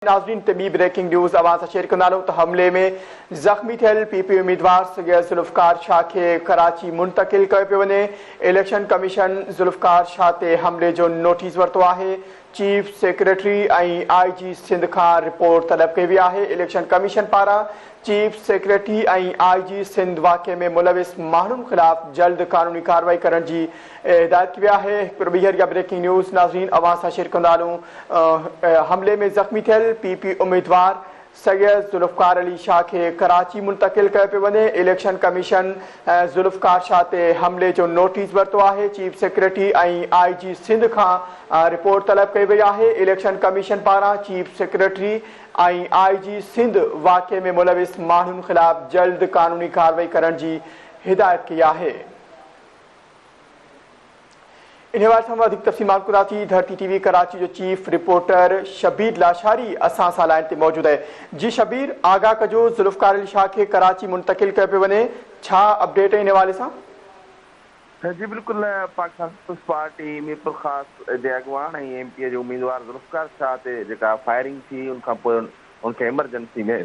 ناظرين تي ٻي بريڪنگ نيوز اوهان سان شيئر ڪندا هلون ته حملي ۾ زخمي ٿيل پي پي اميدوار سيد ذوالفقار شاهه کي ڪراچي منتقل ڪيو پيو وڃي، اليڪشن ڪميشن ذوالفقار شاهه تي حملي جو نوٽيس ورتو آهي، چيف سيڪريٽري ۽ I جي سنڌ کان رپورٽ طلب ڪئي وئي آهي، اليڪشن ڪميشن پاران چيف سيڪريٽري ۽ I جي سنڌ واقعي ۾ ملوث ماڻهن خلاف جلد قانوني ڪارروائي ڪرڻ جي هدايت ڪئي وئي آهي. هڪ ڀيرو ٻيهر اها بريڪنگ نيوز ناظرين اوهان سان شيئر ڪندا هلون حملي ۾ زخمي ٿيل پي پي اميدوار سيد ذوالفقار علي شاهه کي ڪراچي منتقل ڪيو پيو وڃي، اليڪشن ڪميشن ذوالفقار شاهه تي حملي جو نوٽيس ورتو آهي، چيف سيڪريٽري ۽ I جي سنڌ کان رپورٽ طلب ڪئي وئي آهي، اليڪشن ڪميشن پاران چيف سيڪريٽري ۽ I جي سنڌ واقعي ۾ ملوث ماڻهن خلاف جلد قانوني ڪارروائي ڪرڻ جي هدايت ڪئي آهي. ان حوالي سان وڌيڪ تفصيل معلوم ڪنداسين ڌرتي ٽي وي ڪراچي جو چيف رپورٽر شبير لاشاري اسان سان لائين تي موجود آهي جي شبير آگاهه ڪجو ذوالفقار علي شاهه کي ڪراچي منتقل ڪيو پيو وڃي ڇا اپڊيٽ ان حوالي سان؟ جي بلڪل پاڪستان پيپلز پارٽي ميرپورخاص جي اڳواڻ ۽ ايم پي اي جي اميدوار ذوالفقار شاهه تي جيڪا فائرنگ ٿي ان کان پوء ان کي ايمرجنسي ۾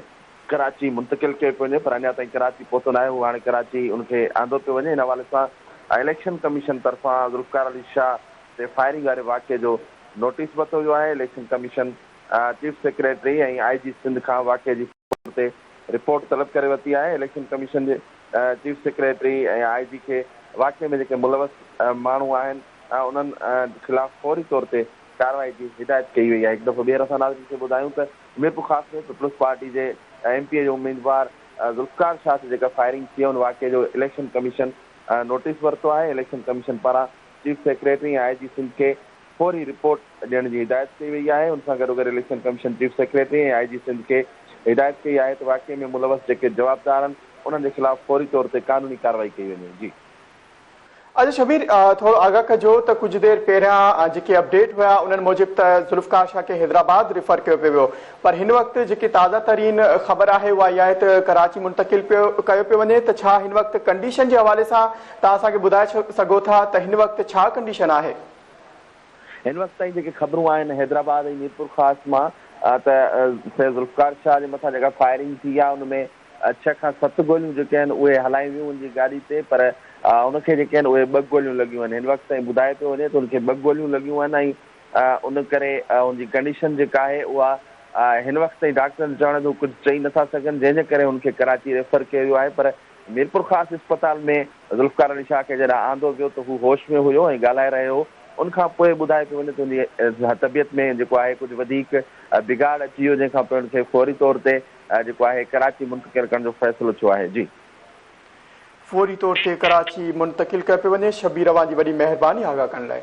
ڪراچي منتقل ڪيو پيو وڃي پر اڃا تائين ڪراچي پهتو ناهي هو هاڻي ڪراچي ان کي آندو پيو وڃي ان حوالي سان اليڪشن ڪميشن طرفان ذوالفقار علي شاهه تي فائرنگ واري واقعي جو نوٽيس ورتو ويو آهي election commission chief secretary ۽ I جي سنڌ کان واقعي جي طور تي رپورٽ طلب ڪري ورتي آهي، اليڪشن ڪميشن جي چيف سيڪريٽري ۽ I جي کي واقعي ۾ جيڪي ملوث ماڻهو آهن انهن خلاف فوري طور تي ڪارروائي جي هدايت ڪئي وئي آهي. هڪ دفعو ٻيهر اسان ناظرين کي ٻڌايون ته ميرپورخاص ۾ پيپلز پارٽي جي ايم پي اي جو اميدوار ذوالفقار شاهه تي جيڪا فائرنگ ٿي ان واقعي جو اليڪشن ڪميشن نوٽيس ورتو آهي، اليڪشن ڪميشن پاران چيف سيڪريٽري ۽ I جي سنڌ کي فوري رپورٽ ڏيڻ جي هدايت ڪئي وئي آهي، ان سان گڏوگڏ election commission chief secretary ۽ I جي سنڌ کي هدايت ڪئي آهي ته واقعي ۾ ملوث جيڪي جوابدار آهن انهن جي خلاف فوري طور تي قانوني ڪارروائي ڪئي وڃي. جي. اچا شبير ٿورو آگاهه ڪجو ته ڪجهه دير پهريان جيڪي اپڊيٽ هيا انهن موجب ته ذوالفقار شاهه کي حيدرآباد ريفر ڪيو پيو ويو پر هن وقت جيڪي تازه ترين خبر آهي اها اها آهي ته ڪراچي منتقل پيو ڪيو پيو وڃي ته ڇا هن وقت ڪنڊيشن جي حوالي سان توهان اسان کي ٻڌائي سگهو ٿا ته هن وقت ڇا ڪنڊيشن آهي؟ هن وقت تائين جيڪي خبرون آهن حيدرآباد ۽ ميرپورخاص مان ته سيد ذوالفقار شاهه جي مٿان جيڪا فائرنگ ٿي آهي ان ۾ ڇهه کان ست گوليون جيڪي آهن اهي هلايون ويون ان جي گاڏي تي پر ان کي جيڪي آهن اهي ٻه گوليون لڳيون آهن هن وقت تائين ٻڌايو پيو وڃي ته ان کي ٻه گوليون لڳيون آهن ۽ ان ڪري ان جي ڪنڊيشن جيڪا آهي اها هن وقت تائين ڊاڪٽرن جو چوڻ آهي ته هو ڪجهه چئي نٿا سگهن جنهن جي ڪري ان کي ڪراچي ريفر ڪيو ويو آهي پر ميرپورخاص اسپتال ۾ ذوالفقار علي شاهه کي جڏهن آندو ويو ته هو هوش ۾ هيو ۽ ڳالهائي رهيو هو، ان کان پوء ٻڌايو پيو وڃي ته هن جي طبيعت ۾ جيڪو آهي ڪجهه وڌيڪ بگاڙ اچي ويو جنهن کان پوء هن کي فوري طور تي جيڪو آهي ڪراچي منتقل ڪرڻ جو فيصلو ٿيو آهي. جي. فوري طور تي ڪراچي منتقل ڪيو پيو وڃي، شبير اوهان جي وڏي مهرباني آگاهه ڪرڻ لاء.